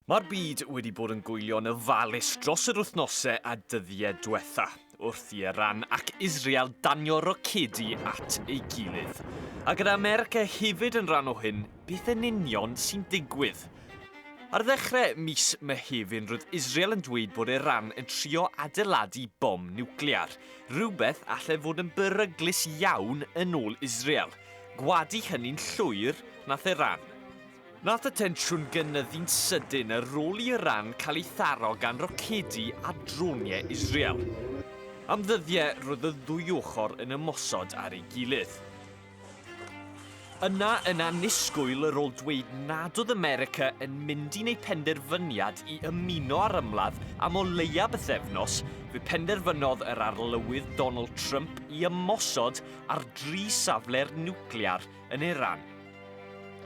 Mae'r byd wedi bod yn gwylio'n ofalus dros yr wythnosau a dyddiau dwetha, wrth i Iran ac Israel danio rocedi at ei gilydd. A gyda America hefyd yn rhan o hyn, beth yn union sy'n digwydd? Ar ddechrau mis Mehefin roedd Israel yn dweud bod Iran yn trio adeiladu bom niwclear, rhywbeth allai fod yn beryglus iawn yn ôl Israel. Gwadu hynny'n llwyr nath Iran. Nath y tensiwn gynyddu'n sydyn ar ôl i Iran cael ei tharo gan rocedi a droniau Israel. Am ddyddiau roedd y ddwy ochr yn ymosod ar ei gilydd. Yna, yn annisgwyl ar ôl dweud nad oedd America yn mynd i wneud penderfyniad i ymuno â'r ymladd am o leia bythefnos, fe penderfynodd yr Arlywydd Donald Trump i ymosod ar dri safle'r niwclear yn Iran.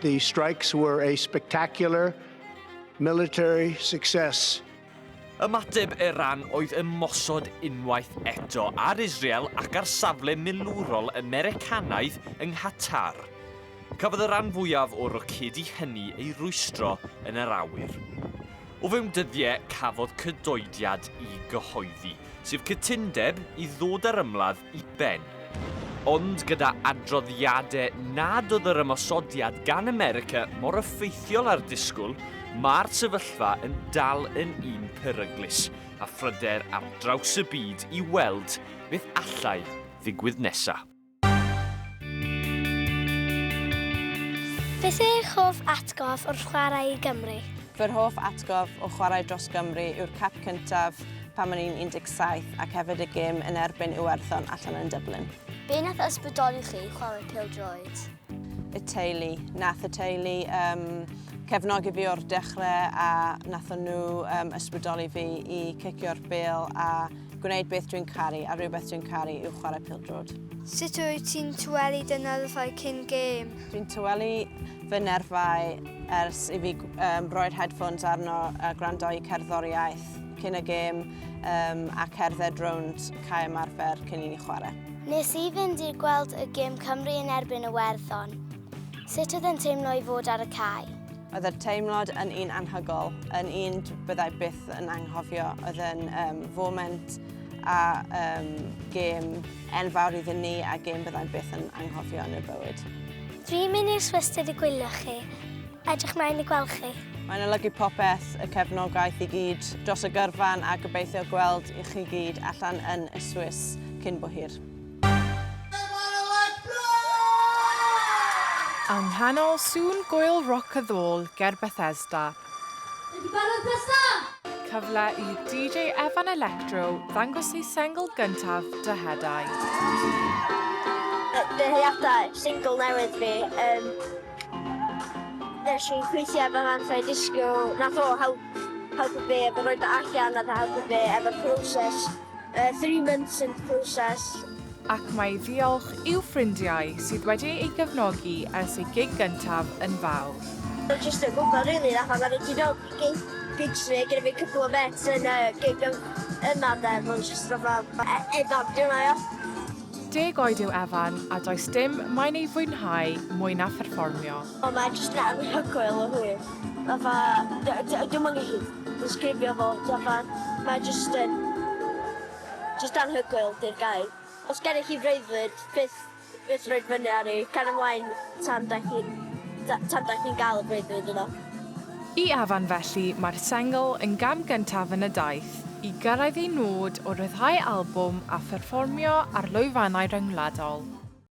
The strikes were a spectacular military success. Ymateb Iran oedd ymosod unwaith eto ar Israel ac ar safle milwrol Americanaidd yng Nghatar. Cafodd y rhan fwyaf o'r rocedi hynny ei rwystro yn yr awyr. O fewn dyddiau cafodd cydoediad i gyhoeddi, sef cytundeb i ddod â'r ymladd i ben. Ond gyda adroddiadau nad oedd yr ymosodiad gan America mor effeithiol â'r disgwyl, mae'r sefyllfa yn dal yn un peryglus, a phryder ar draws y byd i weld beth allai ddigwydd nesa. Beth yw eich hoff atgof o'r chwarae i Gymru? Fy hoff atgof o chwarae dros Gymru yw'r cap cyntaf pan o'n i'n 17 ac hefyd y gêm yn erbyn Iwerddon allan yn Dublin. Be nath ysbrydoli chi i chwarae pêl-droed? Y teulu. Nath y teulu um, cefnogi fi o'r dechrau a nathon nhw um, ysbrydoli fi i cicio'r bêl a gwneud beth dwi'n caru a rhywbeth dwi'n caru yw chwarae pêl-droed. Sut wyt ti'n tawelu dy nerfau cyn gêm? Dwi'n tawelu fy nerfau ers i fi um, roi'r headphones arno a gwrando i cerddoriaeth cyn y gêm um, a cerdded rownd cae ymarfer cyn i ni chwarae. Nes i fynd i'r gweld y gêm Cymru yn erbyn Iwerddon. Sut oedd e'n teimlo i fod ar y cae? Oedd yr teimlad yn un anhygol, yn un byddai byth yn anghofio. Oedd yn um, foment a um, gêm enfawr iddyn ni a gêm byddai byth yn anghofio yn y bywyd. Dwi'n mynd i'r Swistir i gwylio chi. Edrych mlaen i gweld chi. Mae'n olygu popeth, y cefnogaeth i gyd dros y gyrfan a gobeithio gweld i chi gyd allan yn y Swiss cyn bo hir. Yng nghanol sŵn gŵyl roc y ddôl ger Bethesda, Ydy barod Bethesda? Cyfle i DJ Efan Electro ddangos ei sengl gyntaf, Dyheadau. Dyheadau, single newydd fi. Um, nes i gweithio efo Manfred Disco, nath o help, helpu fi efo roed o allan, nath o helpu fi efo'r proses. 3 months in the process. Ac mae ei ddiolch i'w ffrindiau sydd wedi ei gefnogi ers ei gig gyntaf yn fawr. Just yn gwybod really, fatha ma'n i mewn i gigs fi, gyda fi cwpl o mates yn y gig yma de, mae'n just fatha, Evan, di hwnna, ia? 10 oed yw Efan a does dim mae'n ei fwynhau mwy na pherfformio. O, mae'n just yn anhygoel o hwyl. Fatha, dwi'm yn gallu disgrifio fo, fatha, mae just yn, just anhygoel di'r gair. Os gennych chi freuddwyd, byth, byth roed fyny arni, cario ymlaen tan da chi'n tan da chi'n gael y breuddwyd yna. I Efan felly, mae'r sengl yn gam gyntaf yn y daith i gyrraedd ei nod o ryddhau albwm a pherfformio ar lwyfannau rhyngwladol.